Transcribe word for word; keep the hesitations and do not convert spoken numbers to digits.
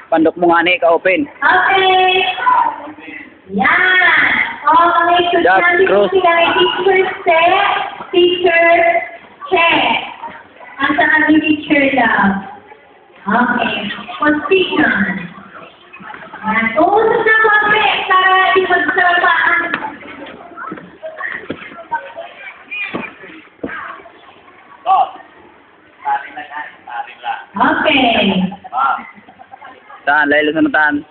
Pandok mo nga ni, ka-open. Okay. Yan. Okay, so Jack nandito Cruz. sila ni Teacher Seth, Teacher Che. Asa ka ni Teacher Love? Okay. Position. Yan. Uusog na konti para di magsarapahan. Okay. Tan, layo sa matan.